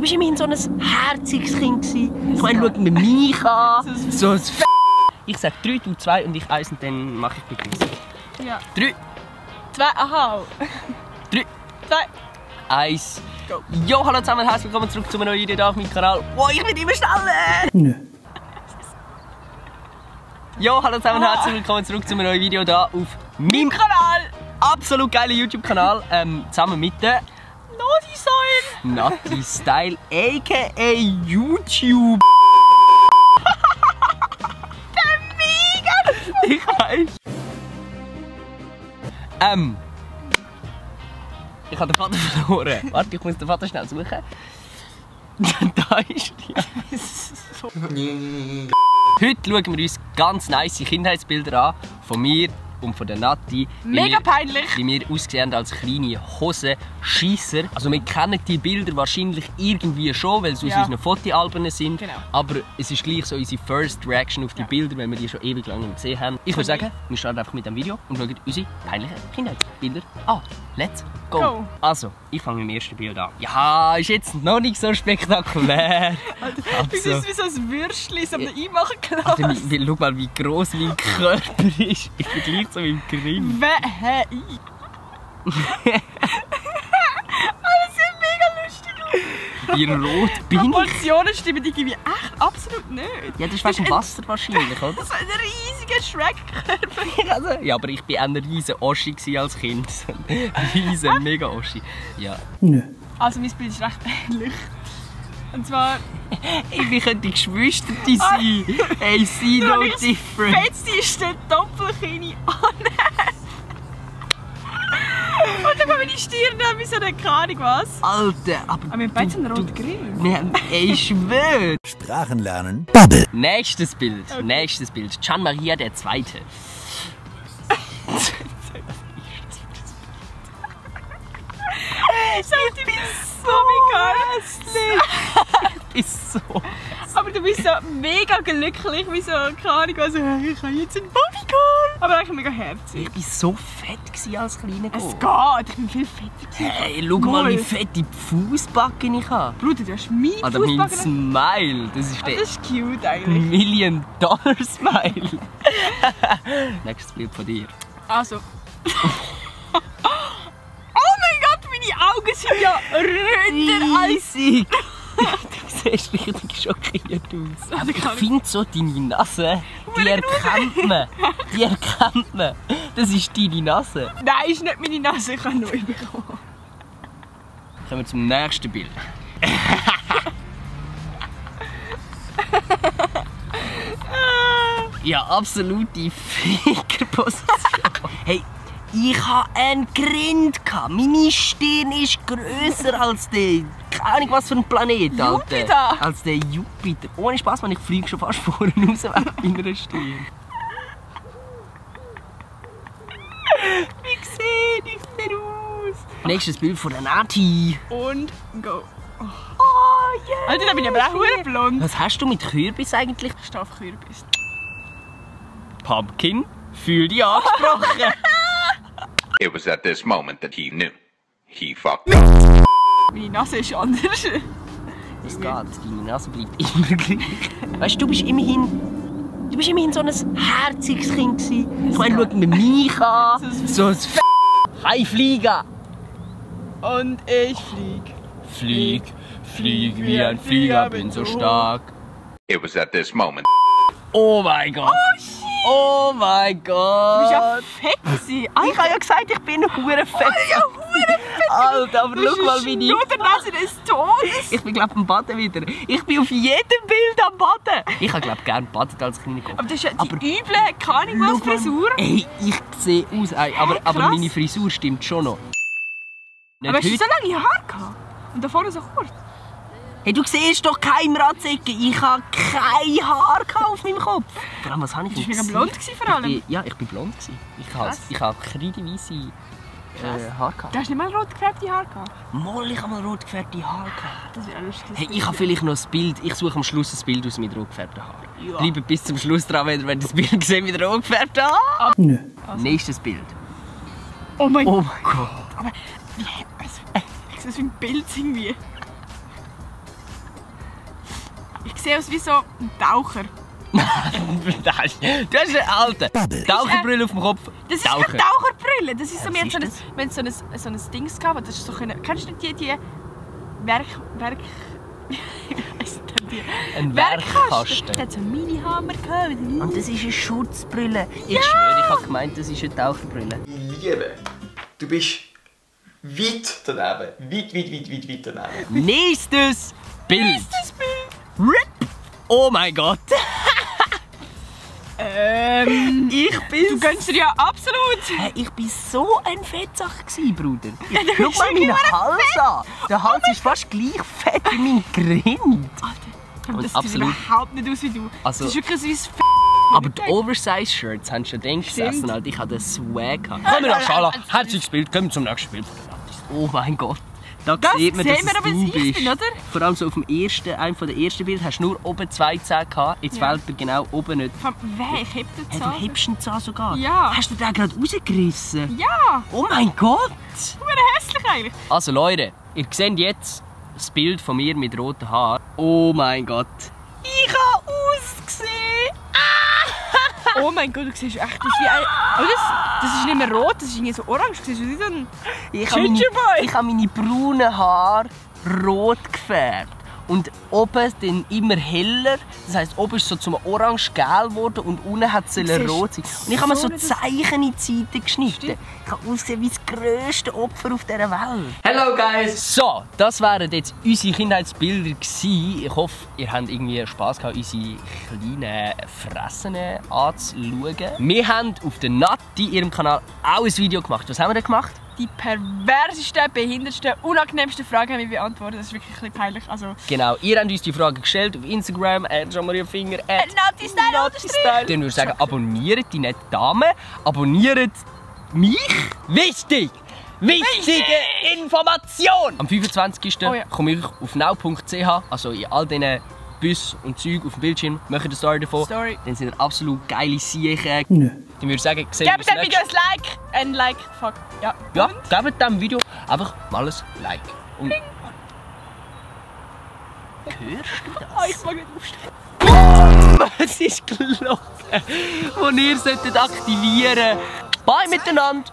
bist immerhin so ein herziges Kind. Ich meine, schau mir mich an. So ein Ich sag 3, du 2 und ich 1 und dann mache ich Begrüßung. Ja. 3, 2, aha. 3, 2, 1. go. Jo, hallo zusammen, herzlich willkommen zurück zu einem neuen Video hier auf meinem Kanal. Wow, ich bin immer schneller! Nö. Jo, hallo zusammen, herzlich willkommen zurück zu einem neuen Video hier auf meinem Kanal. Absolut geiler YouTube-Kanal. Zusammen mit der Nati Style, a.k.a. YouTube. Der mega! Ich weiß. Ich habe den Vater verloren. Warte, ich muss den Vater schnell suchen. Da ist er. Heute schauen wir uns ganz nice Kindheitsbilder an von mir und von der Nati. Mega peinlich! Wie wir aussehen als kleine Hosenscheisser. Also wir kennen die Bilder wahrscheinlich irgendwie schon, weil sie aus unseren Fotoalben sind. Genau. Aber es ist gleich so unsere First Reaction auf die Bilder, weil wir die schon ewig lange nicht gesehen haben. Ich würde sagen, wir starten einfach mit dem Video und schauen unsere peinlichen Kindheitsbilder an. Let's go! Also, ich fange mit dem ersten Bild an. Ja, ist jetzt noch nicht so spektakulär. Du bist wie so ein Würstchen, so ein Einmachglas. Schau mal, wie gross mein Körper ist. Ich vergleiche so mit dem Grimm. Alles sieht mega lustig aus. Wie rot bin ich? Die Proportionen stimmen irgendwie echt absolut nicht. Ja, das ist wegen dem Wasser wahrscheinlich, oder? Das ist ein riesiger Shrek-Körper. Also, ja, aber ich war ein riesen Oschi als Kind. Ein riesen Mega-Oschi. Ja. Nö. Also mein Bild ist recht ähnlich. Und zwar... Wir können die Geschwister sein. Hey, see no different. Fetzt ist der Doppelkinn an. Und dann meine Stirn wie so eine keine Ahnung was. Alter, aber wir haben beide so einen roten Grill. Ich schwöre. Sprachen lernen. Bubble. Nächstes Bild. Okay. Nächstes Bild. Gian Maria II. Ich bin so hässlich. Ich bin so. Aber du bist so mega glücklich, wie so, keine Ahnung, also ich habe jetzt einen Bobbycar. Aber eigentlich mega herzig. Ich war so fett als kleiner Go. Es geht, ich bin viel fetter. Hey, schau mal, wie fette Fußbacken ich habe. Bruder, du hast mein Oder mein Smile. Das ist der das ist cute eigentlich. $1-Million-Smile. Nächstes Bild von dir. Also. Oh mein Gott, meine Augen sind ja röter als... Riesig. Du siehst richtig schockiert aus. Ich finde so deine Nase, die erkennt man. Die erkennt man. Das ist deine Nase. Nein, ist nicht meine Nase, ich habe neu bekommen. Kommen wir zum nächsten Bild. Ja, absolute Fickerposition. Hey, ich hatte einen Grind. Meine Stirn ist grösser als der. Keine Ahnung, was für ein Planet, Alter. Jupiter! Als der Jupiter. Ohne Spaß, man, ich fliege schon fast vorne raus weg bei einer Stirn. Wie sehe ich denn aus? Nächstes Bild von der Nati. Und go. Oh, yeah. Alter, da bin ich aber auch blond. Was hast du mit Kürbis eigentlich? Ich stehe auf Kürbis. Pumpkin, fühl dich angesprochen. It was at this moment that he knew. He fucked. Meine Nase ist anders. Das geht, deine Nase bleibt immer gleich. Weißt du, du bist immerhin so ein herziges Kind. Ich meine, schau mir mich an. So ein Hi, Flieger. Und ich flieg. Flieg wie ein Flieger, bin so stark. It was at this moment. Oh mein Gott. Oh shit. Oh mein Gott. Du bist ja fett gewesen. Ich habe ja gesagt, ich bin hure fett. Ja, hure fett. Alter, aber schau mal, wie Nur der Nase des Todes. Ich bin, glaube ich, am Baden wieder. Ich bin auf jedem Bild am Baden. Ich habe, glaube ich, gerne badet als kleiner Kopf. Aber das ist ja die üble, keine Ahnung was Frisur. Ey, ich sehe aus. Aber meine Frisur stimmt schon noch. Aber hast du so lange Haare gehabt? Und da vorne so kurz? Hey, du siehst doch keinen Ratzecke. Ich habe kein Haar auf meinem Kopf. Vor allem, was habe ich? Du warst mega blond vor allem. Ja, ich war blond. Ich habe kreideweise Haare gehabt. Du hast nicht mal rot gefärbte Haare gehabt? Mal, ich habe mal rot gefärbte Haare gehabt. Das wäre lustig. Hey, ich habe vielleicht noch ein Bild. Ich suche am Schluss ein Bild aus mit rot gefärbten Haaren. Ja. Bleibt bis zum Schluss dran, wenn ihr das Bild seht mit rot gefärbten Haaren. Nö. Also. Nächstes Bild. Oh mein Gott. Gott. Aber wie... Also, das ist wie ein Bild irgendwie. sehe aus wie so ein Taucher. Du hast eine alte Taucherbrille auf dem Kopf. Das ist keine Taucherbrille. Das ist so, wir haben so ein Ding gehabt, das ist so können. Kennst du nicht die Werk... Ein Werkkasten. Der hat so einen Mini-Hammer gehabt. Und das ist eine Schutzbrille. Ich schwöre, ich habe gemeint, das ist eine Taucherbrille. Liebe, du bist weit daneben. Weit daneben. Nächstes Bild. RIP. Oh mein Gott. Ich bin... Du gönnst dir ja absolut. Hey, ich war so ein Fettsack, Bruder. Schau mal meinen Hals an. Der Hals ist fast gleich fett wie mein Grind. Alter, das sieht überhaupt nicht aus wie du. Also, das ist wirklich so wie ein aber die Oversize-Shirts haben schon den gesessen, Alter. Ich hatte den Swag. Kommen wir nach Schala. Herziges Bild. Kommen wir zum nächsten Bild von der Nacht. Oh mein Gott. Da sieht man, dass es du bist. Bin, oder? Vor allem so auf dem einem der ersten Bilder hast du nur oben 2 Zähne gehabt. Jetzt fehlt dir genau oben nicht. Wer? Ich heb den Zahn. Du hebst den Zahn sogar? Ja. Hast du den gerade rausgerissen? Ja. Oh mein Gott. Hässlich eigentlich. Also Leute, ihr seht jetzt das Bild von mir mit roten Haaren. Oh mein Gott. Ich habe ausgesehen. Oh mein Gott, du siehst echt aus wie ein... Oh, das ist nicht mehr rot, das ist irgendwie so orange. Du siehst wie so ein Ich habe meine braunen Haare rot gefärbt. Und oben dann immer heller. Das heisst, oben ist so zum orange-gel geworden und unten hat es rot sein. Und ich habe mir so Zeichen in die Seite geschnitten. Ich habe ausgesehen wie das grösste Opfer auf dieser Welt. Hello guys! So, das wären jetzt unsere Kindheitsbilder gewesen. Ich hoffe, ihr habt irgendwie Spass gehabt, unsere kleinen Fressen anzuschauen. Wir haben auf der Nati ihrem Kanal auch ein Video gemacht. Was haben wir denn gemacht? Die perversesten, behindertsten, unangenehmsten Fragen haben wir beantwortet. Das ist wirklich ein bisschen peinlich. Also genau, ihr habt uns die Frage gestellt auf Instagram, @JeanMariaFinger, @NatiStyle_. Dann würde ich sagen, abonniert die nette Dame, abonniert mich. Wichtig! Wichtige Information! Am 25. komme ich auf now.ch, also in all diesen Bus und Zeug auf dem Bildschirm, machen eine Story davon. Dann sind absolut geile Siechen. Nö. Dann würde ich sagen, sehen wir uns gebt dem Video ein Like. Fuck. Ja, gebt dem Video einfach mal ein Like. Und hörst du das? Oh, ich mag nicht aufstehen. Es ist Glocke, die ihr aktivieren solltet. Bye miteinander!